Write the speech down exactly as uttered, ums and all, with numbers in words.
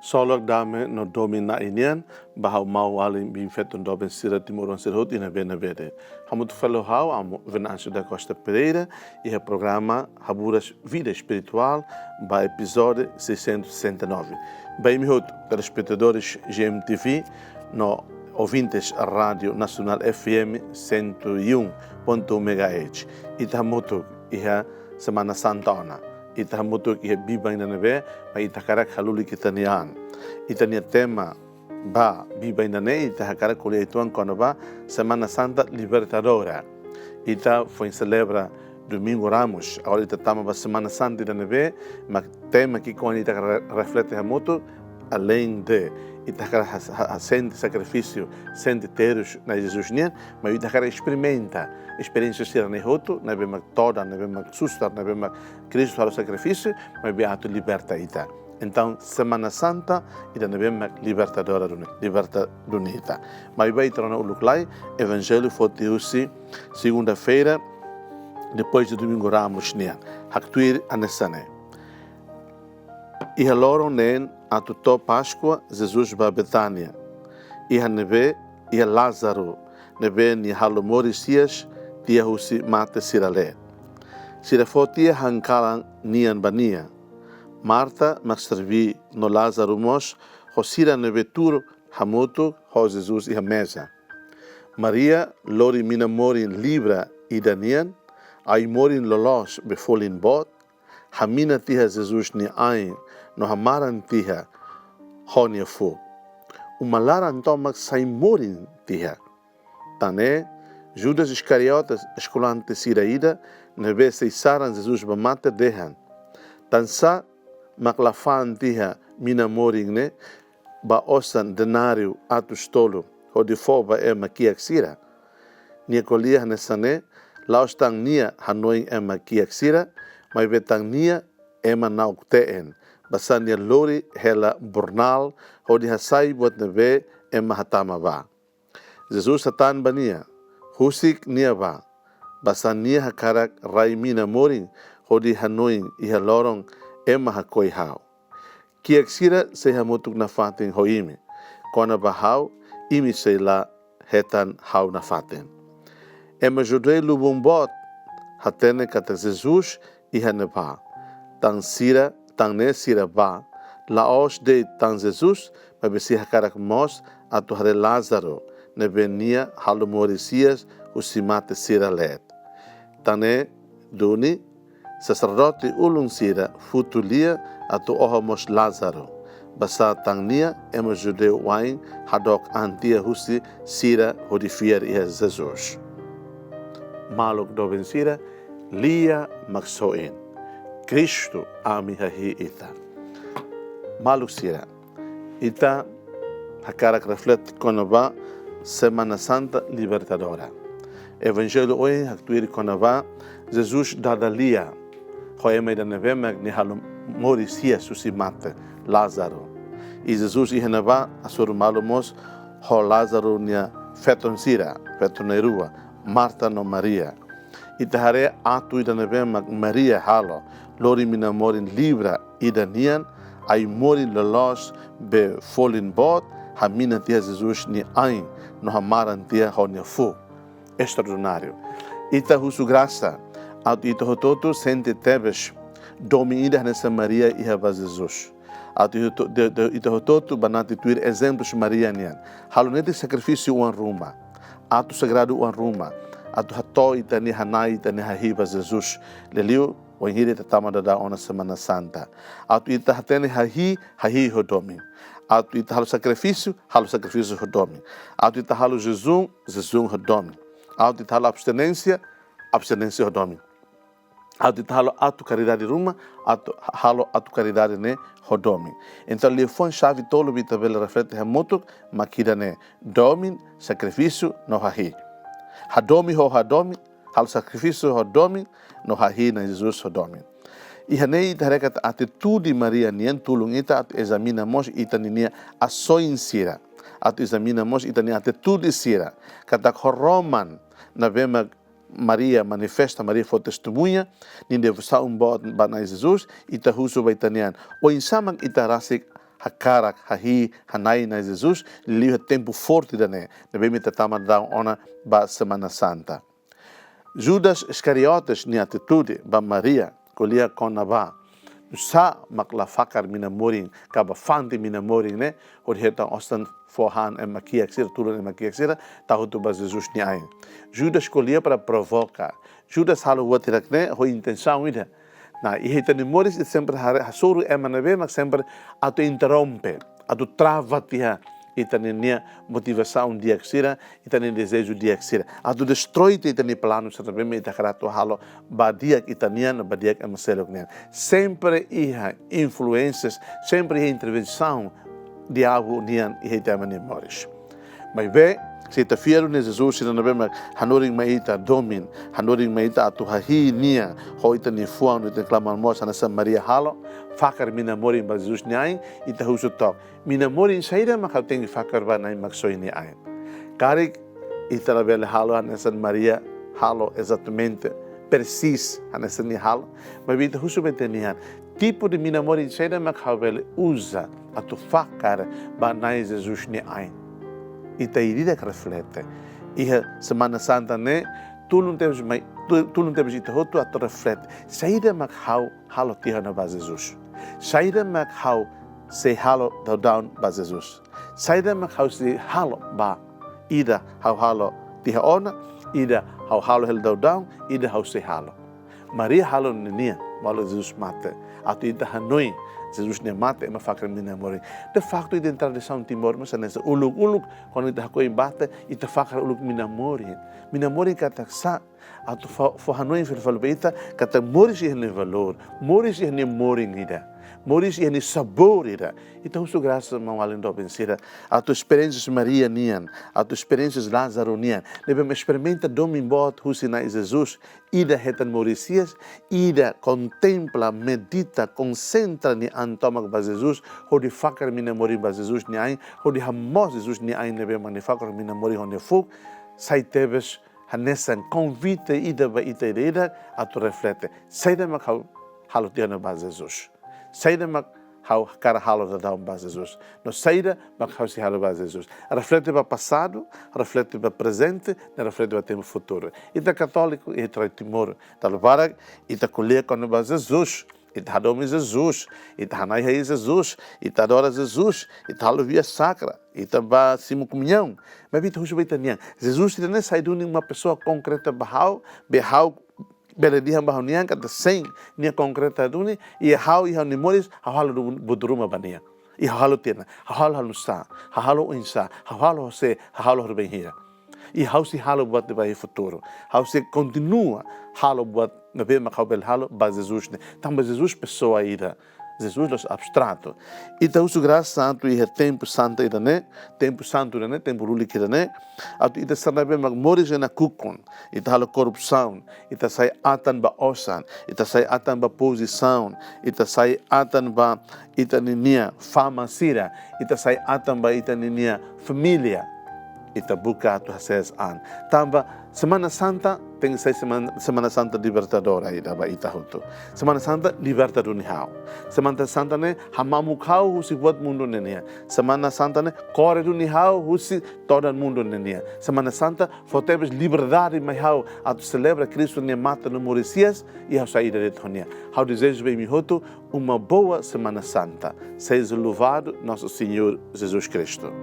Ksolok, dame no domin Na'i nian ba ha'u maun-alin biin-feton doben sira, timoroan sira hotu iha ne'ebé-ne'ebé de'it. Hamutuk fali ho ha'u, amu Venâncio da Costa Pereira, iha programa Haburas Vida Espiritual, ba epizódiu seiscentos e sessenta e nove. Ba imi hotu, telespetadores G M T V, no ouvintes Rádio Nacional F M cento e um ponto um megahertz. Ita hamutuk iha Semana Santa ona. Ita hamutuk iha biban ida-ne'ebé mak ita hakarak halulik ita-nia an. Ita-nia tema ba biban ida-ne'e, ita hakarak ko'alia uitoan kona-ba Semana Santa Libertadora. Ita foin selebra Domingu Ramos, agora ita tama ba Semana Santa ida-ne'ebé mak tema ki'ikoan ita re-, reflete hamutuk, além de ita hakarak ha-, ha-, ha-, sente sakrifísiu, sente terus Na'i Jesus nian, maibé ita hakarak esperimenta esperiénsia sira-ne'e hotu, ne'ebé mak todan, ne'ebé mak susar, ne'ebé mak Kristu halo sakrifísiu, maibé atu liberta ita. Entaun, Semana Santa ida-ne'ebé mak libertadora duni, liberta duni ita. Maibé ita rona uluk lai, Evanjellu foti husi segunda-feira, depois de Domingu Ramos nian. Haktuir hanesan ne'e. Iha loron neen atu to'o Páskua, Jesus ba Betánia, iha ne'ebé iha Lázaro, ne'ebé nia halo moris hi'as tiha husi mate sira leet. Sira fó tiha han-kalan nian ba nia. Marta mak serví no Lázaro mós ho sira ne'ebé tuur hamutuk ho Jesus iha meza. Maria lori mina-morin libra ida nian, ai-morin loloos be folin boot, hamina tiha Jesus nia ain no hamaran tiha ho nia fuuk. Uma laran tomak sai morin tiha. Tan ne'e, Judas Iskariotes, eskolante sira ida, ne'ebé sei saran Jesus ba mate, dehan: Tansá mak la fa'an tiha mina-morin ne'e ba osan denáriu atus tolu, hodi fó ba ema kiak sira? Nia ko'alia hanesan ne'e, la'ós tan nia hanoin ema kiak sira, maibé tan nia ema na'ok-teen, basá nia lori hela bornál hodi hasai buat ne'ebé ema hatama ba. Jesus hatán ba nia: Husik nia bá, basá nia hakarak rai mina-morin hodi hanoin iha loron ema hakoi ha'u. Kiak sira sei hamutuk nafatin ho imi. Kona-ba ha'u, imi sei la hetan ha'u nafatin. Ema judeu lubun boot hatene katak Jesus iha ne'ebá. Tan sira, tan ne'e sira bá, la'ós de'it tan Jesus, maibé sira hakarak mós atu haree Lázaro, ne'ebé nia halo moris hi'as husi mate sira leet. Tan ne'e duni, saserdote ulun sira futu lia atu oho mós Lázaro, basá tan nia ema judeu wa'in hadook an tiha husi sira hodi fiar iha Jesus. Maluk doben sira, lia maksoin. Kristu, ami hahi'i ita. Maluk sira, ita hakarak reflete kona-ba Semana Santa Libertadora. Evanjellu ohin haktuir kona-ba Jesus dada lia ho ema ida ne'ebé mak nia halo moris hi'as husi mate, Lázaro. I Jesus iha ne'ebá hasoru malu mós ho Lázaro nia feton sira, feton na'in-rua, Marta no Maria. Ita haree atu ida ne'ebé mak Maria halo, lori mina-morin libra ida nian, ai-morin loloos be folin boot, hamina tiha Jesus nia ain no hamaran tiha ho nia fuuk. Estraordináriu. Ita husu grasa atu ita hotu-hotu sente tebes domin ida hanesan Maria iha ba Jesus. Atu ita hotu-, de-, de-, ita hotu-hotu banati tuir ezemplus Maria nian. Halo netik sakrifísiu oan ruma. Atu sagradu oan ruma. Atu hato'o ita-nia hanai, ita-nia hahi'i ba Jesus. Liuliu, wainhira ita tama daudaun ona Semana Santa. Atu ita hatene hahi'i, hahi'i ho domin. Atu ita halo sakrifísiu, halo sakrifísiu ho domin. Atu ita halo jejún, jejún ho domin. Atu ita halo abstinénsia, abstinénsia ho domin. Atu ita halo atu karidade ruma, atu halo atu karidade ne'e ho domin. Entaun, liafuan xave tolu ita bele reflete hamutuk mak ida-ne'e: domin, sakrifísiu no hahi'i. Hadomi ho hadomi, halo sakrifísiu ho domin, no hahi'i Na'i Jesus ho domin. Iha ne'e ita haree katak atitude Maria nian tulun ita atu ezamina mós ita ninia asaun sira. Atu ezamina mós ita-nia atitude sira. Katak ho roman ne'ebé mak Maria manifesta, Maria fó testemuña nia devosaun boot ba Na'i Jesus, ita husu ba ita-nia an: oinsá mak ita rasik hakarak hahi'i, hana'i Na'i Jesus, liuliu iha tempu forte ida-ne'e, ne'ebé mak ita tama daudaun ona ba Semana Santa. Judas Iscariotes nia atitude ba Maria, ko'alia kona-ba nusá mak la fakar mina-morin, ka bá fa'an tiha mina-morin ne'e, hodi hetan osan fó han ema kiak sira, tulun ema kiak sira, tau hotu ba Jesus nia ain. Judas ko'alia para provoka. Judas halo buat hirak-ne'e ho intensaun ida. Nah, iha ita-nia moris ita sempre hare-, hasoru ema ne'ebé mak sempre atu interrompe, atu trava tiha ita-nia motivasaun di'ak sira, ita-nia dezeju di'ak sira, atu destroi tiha ita-nia planu sira ne'ebé mak ita hakarak atu halo ba di'ak ita-nian, ba di'ak ema seluk nian. Sempre iha influénsias, sempre iha intervensaun diabu nian iha ita-nia moris. Maibé, se ita fiar duni Jesus sira ne'ebé mak hanorin mai ita domin, hanorin mai ita atu hahi'i nia ho ita-nia fuan, ita-nia klamar moos, hanesan Maria halo, fakar mina-morin ba Jesus nia ain, ita husu took: mina-morin saida mak ha'u tenke fakar ba Na'i Maksoin nia ain? Karik ita labele halo hanesan Maria halo ezatamente, presis hanesan nia halo, maibé ita husu ba ita-nian: tipu de mina-morin saida mak ha'u bele uza atu fakar ba Na'i Jesus nia ain? Ita ida-idak reflete. Iha Semana Santa ne'e, tulun tebes mai, tu-, tulun tebes ita hotu atu reflete: saida mak ha'u halo tiha ona ba Jesus? Saida mak ha'u sei halo daudaun ba Jesus? Saida mak ha'u sei halo ba? Ida ha'u halo tiha ona, ida ha'u halo hela daudaun, ida ha'u sei halo. Maria halo ninian, maibé Jesus mate. Atu ita hanoin, Jesus nia mate ema fakar mina-morin. De faktu, iha tradisaun Timor mós hanesan uluk-uluk, kuandu ita hakoi mate, ita fakar uluk mina-morin. Mina-morin katak sá? Atu fó, fó hanoin fila fali ba ita katak moris iha nia valór, moris iha nia morin ida, moris iha nia sabór ida. Ita husu grasa, maun-alin doben sira, atu esperiénsia Maria nian, atu esperiénsia Lázaro nian, ne'ebé mak esperimenta domin boot husi Na'i Jesus, ida hetan moris hi'as, ida kontempla, medita, konsentra nia an tomak ba Jesus, hodi fakar mina-morin ba Jesus nia ain, hodi hamoos Jesus nia ain ne'ebé mak nia fakar mina-morin ho nia fuuk, sai tebes hanesan konvite ida ba ita ida-idak atu reflete: saida mak ha'u halo tiha ona ba Jesus? Saida mak ha'u hakarak halo daudaun ba Jesus? No saida mak ha'u sei halo ba Jesus? Reflete ba pasadu, reflete ba prezente, no reflete ba tempu futuru. Ita katóliku iha rai Timor, dala barak ita ko'alia kona-ba Jesus, ita hadomi Jesus, ita hana'i-hahi'i Jesus, ita adora Jesus, ita halo Via Sacra, ita bá simu komuñaun. Maibé ita husu ba ita-nian: Jesus ida-ne'e sai duni uma pesoa konkreta ba ha'u, be ha'u bele dehan ba ha'u-nian katak sin, nia konkreta duni, i ha'u iha ha'u-nia moris, ha'u halo du-, buat ruma ba nia. I ha'u halo tiha ona, ha'u halo halo nusá, ha'u halo oinsá, ha'u halo ho sé, ha'u halo ho bainhira. I ha'u sei halo buat ida ba iha futuru. Ha'u sei kontinua halo buat ne'ebé mak ha'u bele halo ba Jesus ne'e. Tanba Jesus pesoa ida. Jesus la'ós abstratu. Ita husu grasa atu iha tempu santa ida-ne'e, tempu santu ida-ne'e, tempu lulik ida-ne'e, atu ita sira ne'ebé mak moris iha nakukun, ita halo korrupsaun, ita sai atan ba osan, ita sai atan ba pozisaun, ita sai atan ba ita ninia fama sira, ita sai atan ba ita ninia família, ita buka atu hasees an. Tanba Semana Santa tenke sai Semana, Semana Santa libertadora ida ba ita hotu. Semana Santa liberta duni ha'u. Semana Santa ne'e hamamuk ha'u husi buat mundu ne'e nian. Semana Santa ne'e kore duni ha'u husi todan mundu ne'e nian. Semana Santa fó tebes liberdade mai ha'u atu selebra Kristu nia mate no moris hi'as, i ha'u sai ida de'it ho nia. Ha'u dezeja ba imi hotu uma boa Semana Santa. Seja louvado nosso Senhor Jesus Cristo.